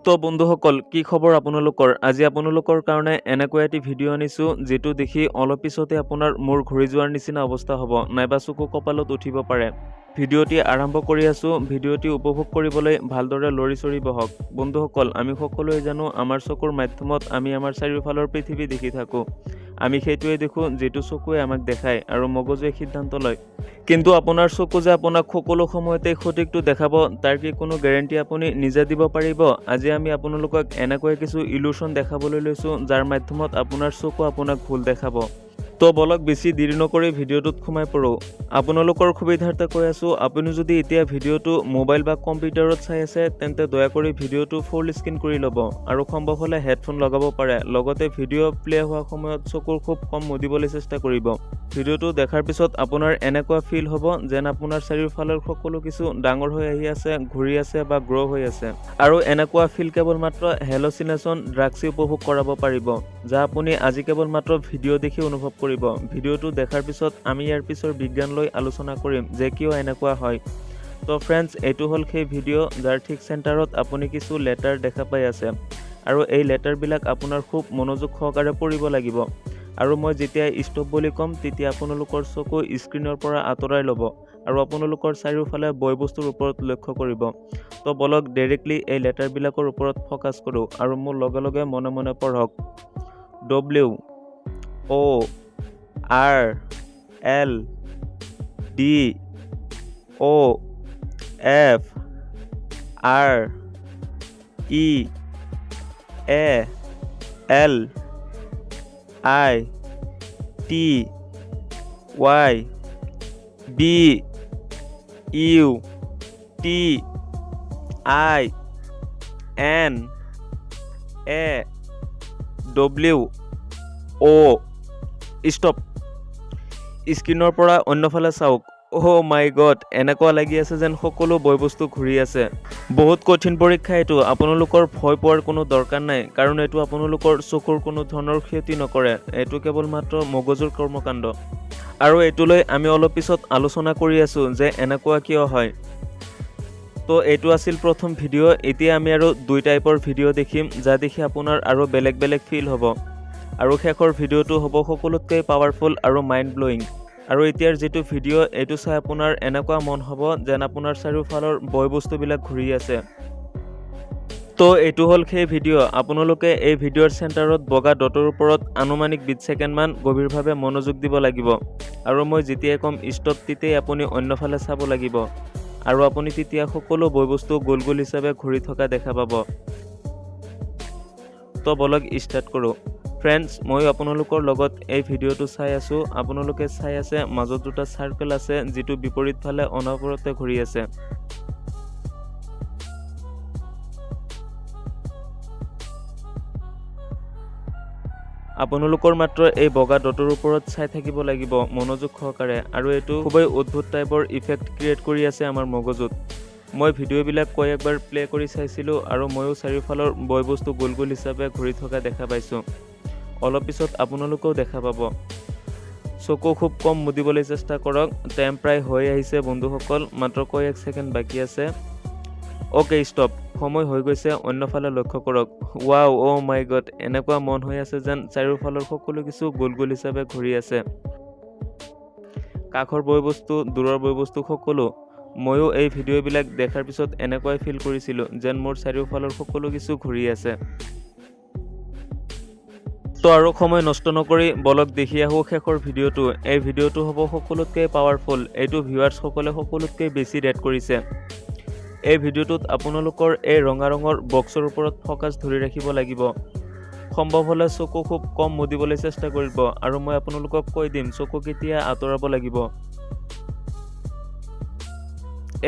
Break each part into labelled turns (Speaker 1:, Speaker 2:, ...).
Speaker 1: তো বন্ধুসকল, কি খবৰ আপোনালোকৰ? আজি আপোনালোকৰ কাৰণে এনেকুৱা এটি ভিডিঅ' আনিছোঁ, যিটো দেখি অলপ পিছতে আপোনাৰ মূৰ ঘূৰি যোৱাৰ নিচিনা অৱস্থা হ'ব নাইবা চকু কপালত উঠিব পাৰে। ভিডিঅ'টি আৰম্ভ কৰি আছোঁ। ভিডিঅ'টি উপভোগ কৰিবলৈ ভালদৰে লৰি চৰি বহক। বন্ধুসকল, আমি সকলোৱে জানো, আমাৰ চকুৰ মাধ্যমত আমি আমাৰ চাৰিওফালৰ পৃথিৱী দেখি থাকোঁ। আমি সেইটোৱে দেখোঁ যিটো চকুৱে আমাক দেখায় আৰু মগজুৱে সিদ্ধান্ত লয়। কিন্তু আপোনাৰ চকু যে আপোনাক সকলো সময়তে সঠিকটো দেখাব, তাৰ কি কোনো গেৰেণ্টি আপুনি নিজে দিব পাৰিব? আজি আমি আপোনালোকক এনেকৈ কিছু ইলুশ্যন দেখাবলৈ লৈছোঁ, যাৰ মাধ্যমত আপোনাৰ চকু আপোনাক ভুল দেখাব। তো বলক, বেছি দেৰি নকৰি ভিডিঅ'টোত সোমাই পৰোঁ। আপোনালোকৰ সুবিধাৰ্থে কৈ আছোঁ, আপুনি যদি এতিয়া ভিডিঅ'টো মোবাইল বা কম্পিউটাৰত চাই আছে, তেন্তে দয়া কৰি ভিডিঅ'টো ফুল স্ক্ৰীণ কৰি ল'ব আৰু সম্ভৱ হ'লে হেডফোন লগাব পাৰে। লগতে ভিডিঅ' প্লে' হোৱাৰ সময়ত চকুৰ খুব কম মুদিবলৈ চেষ্টা কৰিব। ভিডিঅ'টো দেখাৰ পিছত আপোনাৰ এনেকুৱা ফিল হ'ব যেন আপোনাৰ চাৰিওফালৰ সকলো কিছু ডাঙৰ হৈ আহি আছে, ঘূৰি আছে বা গ্ৰ' হৈ আছে। আৰু এনেকুৱা ফিল কেৱল মাত্ৰ হেলচিনেশ্যন ড্ৰাগছে উপভোগ কৰাব পাৰিব, যা আপুনি আজি কেৱল মাত্ৰ ভিডিঅ' দেখি অনুভৱ কৰিব। ভিডিঅ'টো দেখাৰ পিছত আমি ইয়াৰ পিছৰ বিজ্ঞান লৈ আলোচনা কৰিম যে কিয় এনেকুৱা হয়। তো ফ্ৰেণ্ডছ, এইটো হ'ল সেই ভিডিঅ', যাৰ ঠিক চেণ্টাৰত আপুনি কিছু লেটাৰ দেখা পাই আছে আৰু এই লেটাৰবিলাক আপোনাৰ খুব মনোযোগ সহকাৰে পঢ়িব লাগিব। আৰু মই যেতিয়া ষ্টপ বুলি ক'ম, তেতিয়া আপোনালোকৰ চকু স্ক্ৰীণৰ পৰা আঁতৰাই ল'ব আৰু আপোনালোকৰ চাৰিওফালে বয় বস্তুৰ ওপৰত লক্ষ্য কৰিব। তো বলক, ডাইৰেক্টলি এই লেটাৰবিলাকৰ ওপৰত ফ'কাছ কৰোঁ আৰু মোৰ লগে লগে মনে মনে পঢ়ক। W O R L D O F R E A L I T Y B U T I N A W O। Stop. স্ক্ৰীণৰ পৰা অন্যফালে চাওক। অ' মাই গড, এনেকুৱা লাগি আছে যেন সকলো বয় বস্তু ঘূৰি আছে। বহুত কঠিন পৰীক্ষা এইটো। আপোনালোকৰ ভয় পোৱাৰ কোনো দৰকাৰ নাই, কাৰণ এইটো আপোনালোকৰ চকুৰ কোনো ধৰণৰ ক্ষতি নকৰে। এইটো কেৱল মাত্ৰ মগজুৰ কৰ্মকাণ্ড আৰু এইটোলৈ আমি অলপ পিছত আলোচনা কৰি আছোঁ যে এনেকুৱা কিয় হয়। তো এইটো আছিল প্ৰথম ভিডিঅ'। এতিয়া আমি আৰু দুই টাইপৰ ভিডিঅ' দেখিম, যা দেখি আপোনাৰ আৰু বেলেগ বেলেগ ফিল হ'ব। আৰু শেষৰ ভিডিঅ'টো হ'ব সকলোতকৈ পাৱাৰফুল আৰু মাইণ্ড ব্লয়িং। আৰু এতিয়াৰ যিটো ভিডিঅ', এইটো চাই আপোনাৰ এনেকুৱা মন হ'ব যেন আপোনাৰ চাৰিওফালৰ বয় বস্তুবিলাক ঘূৰি আছে। তো এইটো হ'ল সেই ভিডিঅ'। আপোনালোকে এই ভিডিঅ'ৰ চেণ্টাৰত বগা ডটৰ ওপৰত আনুমানিক 20 ছেকেণ্ডমান গভীৰভাৱে মনোযোগ দিব লাগিব আৰু মই যেতিয়াই ক'ম ষ্টপ, তেতিয়াই আপুনি অন্যফালে চাব লাগিব আৰু আপুনি তেতিয়া সকলো বয় বস্তু গোল গোল হিচাপে ঘূৰি থকা দেখা পাব। তো বলক, ষ্টাৰ্ট কৰোঁ। ফ্ৰেণ্ডছ, ময়ো আপোনালোকৰ লগত এই ভিডিঅ'টো চাই আছোঁ। আপোনালোকে চাই আছে, মাজত দুটা চাৰ্কেল আছে, যিটো বিপৰীত ফালে অনবৰতে ঘূৰি আছে। আপোনালোকৰ মাত্ৰ এই বগা ডটৰ ওপৰত চাই থাকিব লাগিব মনোযোগ সহকাৰে। আৰু এইটো খুবেই অদ্ভুত টাইপৰ ইফেক্ট ক্ৰিয়েট কৰি আছে আমাৰ মগজুত। মই ভিডিঅ'বিলাক কয়েকবাৰ প্লে' কৰি চাইছিলোঁ আৰু ময়ো চাৰিওফালৰ বয় বস্তু গোল গোল হিচাপে ঘূৰি থকা দেখা পাইছোঁ। অলপ পিছত আপোনালোকেও দেখা পাব। চকু খুব কম মুদিবলৈ চেষ্টা কৰক। টাইম প্ৰায় হৈ আহিছে বন্ধুসকল, মাত্ৰ কয়েক ছেকেণ্ড বাকী আছে। Okay, stop. সময় হৈ গৈছে। অন্যফালে লক্ষ্য কৰক। ৱাও, অ' মাই গড, এনেকুৱা মন হৈ আছে যেন চাৰিওফালৰ সকলো কিছু গোল গোল হিচাপে ঘূৰি আছে। কাষৰ বয় বস্তু, দূৰৰ বয় বস্তু, সকলো। ময়ো এই ভিডিঅ'বিলাক দেখাৰ পিছত এনেকুৱাই ফিল কৰিছিলোঁ যেন মোৰ চাৰিওফালৰ সকলো কিছু ঘূৰি আছে। তো আৰু সময় নষ্ট নকৰি বলক, দেখি আহোঁ শেষৰ ভিডিঅ'টো। এই ভিডিঅ'টো হ'ব সকলোতকৈ পাৱাৰফুল। এইটো ভিউৱাৰ্ছসকলে সকলোতকৈ বেছি ৰেট কৰিছে। এই ভিডিঅ'টোত আপোনালোকৰ এই ৰঙা ৰঙৰ বক্সৰ ওপৰত ফ'কাছ ধৰি ৰাখিব লাগিব। সম্ভৱ হ'লে চকু খুব কম মুদিবলৈ চেষ্টা কৰিব আৰু মই আপোনালোকক কৈ দিম চকু কেতিয়া আঁতৰাব লাগিব।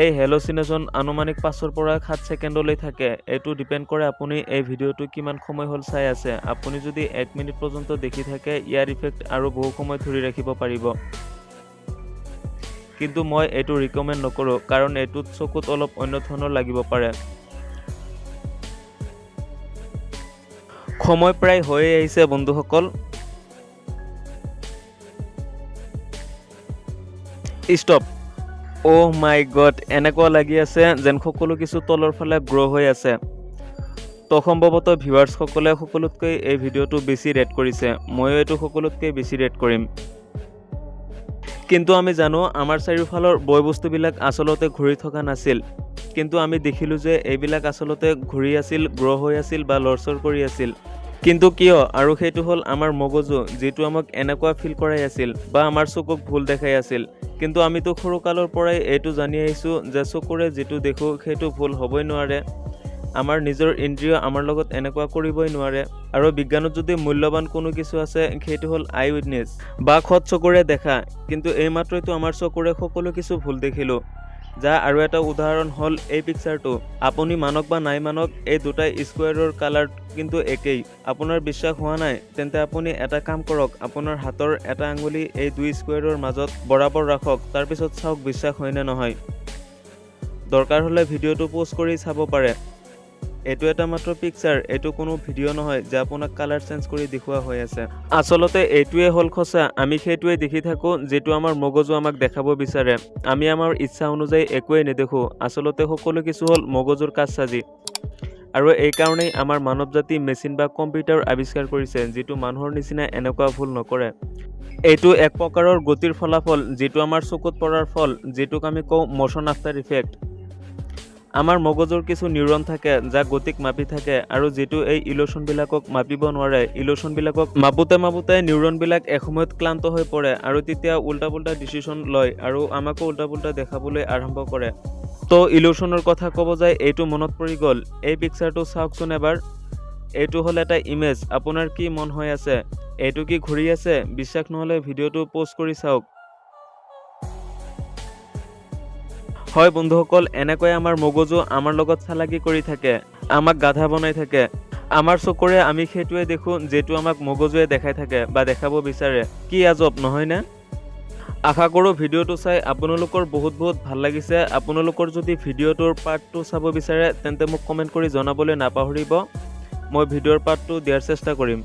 Speaker 1: এই হেলচিনেশ্যন আনুমানিক 5ৰ পৰা 7 ছেকেণ্ডলৈ থাকে। এইটো ডিপেণ্ড কৰে আপুনি এই ভিডিঅ'টো কিমান সময় হ'ল চাই আছে। আপুনি যদি এক মিনিট পৰ্যন্ত দেখি থাকে, ইয়াৰ ইফেক্ট আৰু বহু সময় ধৰি ৰাখিব পাৰিব। কিন্তু মই এইটো ৰিকমেণ্ড নকৰোঁ, কাৰণ এইটোত চকুত অলপ অন্য ধৰণৰ লাগিব পাৰে। সময় প্ৰায় হৈয়ে আহিছে বন্ধুসকল। ষ্টপ। অ' মাই গড, এনেকুৱা লাগি আছে যেন সকলো কিছু তলৰ ফালে গ্ৰ' হৈ আছে। তো সম্ভৱতঃ ভিউৱাৰ্ছসকলে সকলোতকৈ এই ভিডিঅ'টো বেছি ৰেট কৰিছে। ময়ো এইটো সকলোতকৈ বেছি ৰেট কৰিম। কিন্তু আমি জানো, আমাৰ চাৰিওফালৰ বয় বস্তুবিলাক আচলতে ঘূৰি থকা নাছিল। কিন্তু আমি দেখিলোঁ যে এইবিলাক আচলতে ঘূৰি আছিল, গ্ৰ' হৈ আছিল বা লৰচৰ কৰি আছিল। কিন্তু কিয়? আৰু সেইটো হ'ল আমাৰ মগজু, যিটো আমাক এনেকুৱা ফিল কৰাই আছিল বা আমাৰ চকুক ভুল দেখাই আছিল। কিন্তু আমিতো সৰুকালৰ পৰাই এইটো জানি আহিছোঁ যে চকুৰে যিটো দেখোঁ, সেইটো ভুল হ'বই নোৱাৰে। আমাৰ নিজৰ ইন্দ্ৰিয় আমাৰ লগত এনেকুৱা কৰিবই নোৱাৰে। আৰু বিজ্ঞানত যদি মূল্যৱান কোনো কিছু আছে, সেইটো হ'ল আই উইটনেছ বা সৎ চকুৰে দেখা। কিন্তু এইমাত্ৰইতো আমাৰ চকুৰে সকলো কিছু ভুল দেখিলোঁ। যাৰ আৰু এটা উদাহৰণ হ'ল এই পিকচাৰটো। আপুনি মানক বা নাই মানক, এই দুটা স্কুৱেৰৰ কালাৰ কিন্তু একেই। আপোনাৰ বিশ্বাস হোৱা নাই? তেন্তে আপুনি এটা কাম কৰক, আপোনাৰ হাতৰ এটা আঙুলি এই দুই স্কুৱেৰৰ মাজত বৰাবৰ ৰাখক। তাৰপিছত চাওক বিশ্বাস হয়নে নহয়। দৰকাৰ হ'লে ভিডিঅ'টো প'জ কৰি চাব পাৰে। এইটো এটা মাত্ৰ পিকচাৰ, এইটো কোনো ভিডিঅ' নহয় যে আপোনাক কালাৰ চেঞ্জ কৰি দেখুওৱা হৈ আছে। আচলতে এইটোৱে হ'ল সঁচা। আমি সেইটোৱে দেখি থাকোঁ যিটো আমাৰ মগজু আমাক দেখাব বিচাৰে। আমি আমাৰ ইচ্ছা অনুযায়ী একোৱেই নেদেখোঁ। আচলতে সকলো কিছু হ'ল মগজুৰ কাৰচাজি। আৰু এইকাৰণেই আমাৰ মানৱ জাতি মেচিন বা কম্পিউটাৰ আৱিষ্কাৰ কৰিছে, যিটো মানুহৰ নিচিনা এনেকুৱা ভুল নকৰে। এইটো এক প্ৰকাৰৰ গতিৰ ফলাফল, যিটো আমাৰ চকুত পৰাৰ ফল, যিটোক আমি কওঁ ম'শ্যন আফটাৰ ইফেক্ট। আমাৰ মগজুৰ কিছু নিউৰন থাকে, যাক গতিক মাপি থাকে আৰু যিটো এই ইলুশ্যনবিলাকক মাপিব নোৱাৰে। ইলুশ্যনবিলাকক মাপোতে মাপোতে নিউৰনবিলাক এসময়ত ক্লান্ত হৈ পৰে আৰু তেতিয়া উল্টা পুল্টা ডিচিশ্যন লয় আৰু আমাকো উল্টা পুল্টা দেখাবলৈ আৰম্ভ কৰে। তো ইলুশ্যনৰ কথা ক'ব যায় এইটো মনত পৰি গ'ল। এই পিকচাৰটো চাওকচোন এবাৰ। এইটো হ'ল এটা ইমেজ। আপোনাৰ কি মন হৈ আছে? এইটো কি ঘূৰি আছে? বিশ্বাস নহ'লে ভিডিঅ'টো প'জ কৰি চাওক। হয় বন্ধুসকল, এনেকৈ আমাৰ মগজু আমাৰ লগত চালাকি কৰি থাকে, আমাক গাধা বনাই থাকে। আমাৰ চকুৰে আমি সেইটোৱে দেখোঁ যিটো আমাক মগজুৱে দেখাই থাকে বা দেখাব বিচাৰে। কি আজব নহয়নে? আশা কৰোঁ ভিডিঅ'টো চাই আপোনালোকৰ বহুত বহুত ভাল লাগিছে। আপোনালোকৰ যদি ভিডিঅ'টোৰ পাৰ্ট 2 চাব বিচাৰে, তেন্তে মোক কমেণ্ট কৰি জনাবলৈ নাপাহৰিব। মই ভিডিঅ'ৰ পাৰ্ট 2 দিয়াৰ চেষ্টা কৰিম।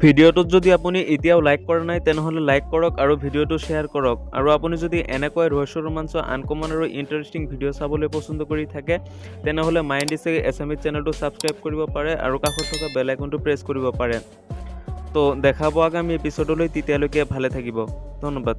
Speaker 1: ভিডিঅ'টোত যদি আপুনি এতিয়াও লাইক কৰা নাই, তেনেহ'লে লাইক কৰক আৰু ভিডিঅ'টো শ্বেয়াৰ কৰক। আৰু আপুনি যদি এনেকৈ ৰহস্য, ৰোমাঞ্চ, আনকমন আৰু ইণ্টাৰেষ্টিং ভিডিঅ' চাবলৈ পচন্দ কৰি থাকে, তেনেহ'লে মাইণ্ড ইছে এছামিজ চেনেলটো ছাবস্ক্ৰাইব কৰিব পাৰে আৰু কাষত থকা বেল আইকনটো প্ৰেছ কৰিব পাৰে। তো দেখাব আগামী এপিছ'ডলৈ। তেতিয়ালৈকে ভালে থাকিব। ধন্যবাদ।